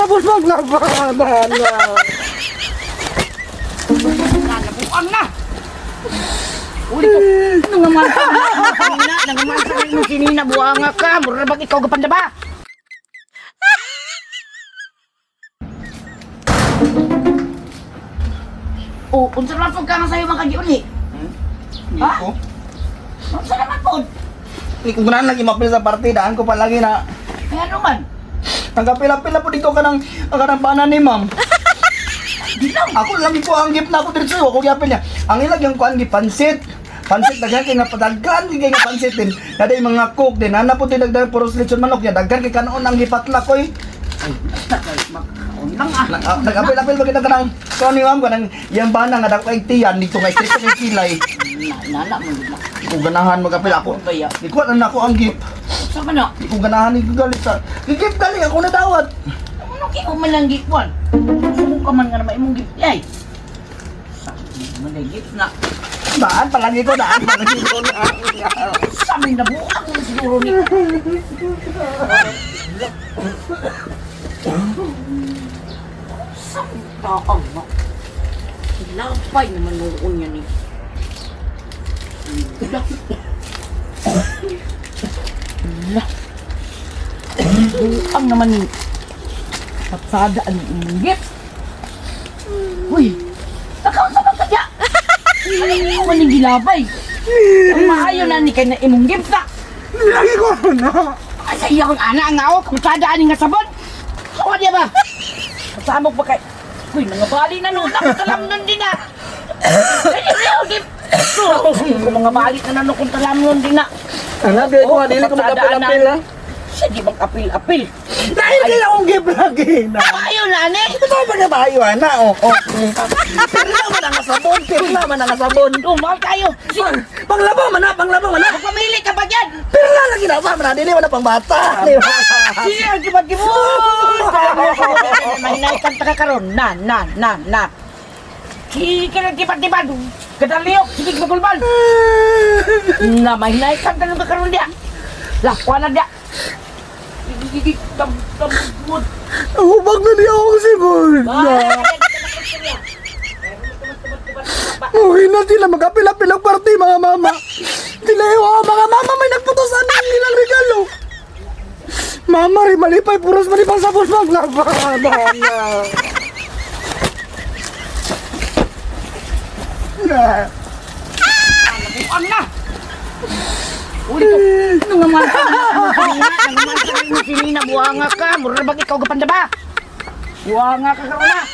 sabon maglaba. Na. Nanabuang na! Uli ko, nangaman ka na, nangaman ka na, sinina, buanga ka, mura bang ikaw gapanda ba? Oh, unsa naman po ka nga sa'yo mga kagiuli? Ha? Ko? Unsa naman po? Ni kung ganahan lagi mapil sa partida, ko palagi na Kaya ano man? Nagapila-pila po dito ka ng kanang bana ni ma'am. Di lang. Ako lang po ang gift na ako dito sa'yo. Ako gyapil niya. Ang ilag yung kuan gi pansit. Pansit daghan kay nga padaghan kay nga pansit din. Naday mga cook din. Ana po din daghan puros lechon manok niya. Daghan kay kanoon ang gipatlak oy. Ay, basta kay magkaon lang ah. Nagapil-apil ba kita kanang kuan ni ma'am kanang iyang bana nga dako kay tiyan dito kay Kristo kay kilay. Nana mo na. Di ko ganahan magapil ako. Baya. Di ko na ako ang gift. Sa man na? Di ko ganahan ni galit sa. Gift gali ako na dawat. Ano kay man lang gikwan? Sumo ka man nga naman imong gift ay. Sa man ay gift na. Daan palagi ko, daan palagi ko. Sa may nabuang mo siguro ni. Sa taong mo. Lapay naman noon niya ni. Lah. Lah. Buang naman ni. Patsada ang inggit. Uy, nakaunsa man kaya? Ano man yung gilabay? Ang maayo na ni kay na imong gift na. Lagi ko na. Ay, sa iya kong ana nga ako, kamutada ani nga sabon. Kawa niya ba? Kasamok ba kay... Uy, mga bali na nun. Ako talam nun din na. Ay, ay, ay, di. Kung mga bali na nun, kung talam nun din na. Ana, di ko dili ko magapil-apil ha. Sige, mag-apil-apil. Dahil kaya akong gift lagi na. Maayo na, ani. Ito ba na ba ayo ana? Oh, oh. Pirla man ang sabon, pirla man ang sabon. Dumal kayo. Sige, Panglaba man na, panglaba man na. magpamili ka ba dyan? Pirla lagi na ba man na, dili man na pangbata. Di ba? Sige, ang gibag-gibon. Mahinay kang taka karon. Na, na, na, na. Sige ka ng tibad-tibad. Kadaliyok, sige magulbal. Na, mahinay kang tanong ka karon diya. Lah, kuha na diya. Sige, dam, dam, dam. Hubag na niya ako siguro. Uwi na sila, magapil-apil ang party mga mama. Sila oh, mga mama may nagputos sa amin nilang regalo. Mama rin malipay, puros malipang sabon maglaba. Na. Na. Buang na! Uli ko, nangaman ka, nangaman ka, sinina, buwanga ka, mura bang ikaw gapanda ba? Buwanga ka karon na.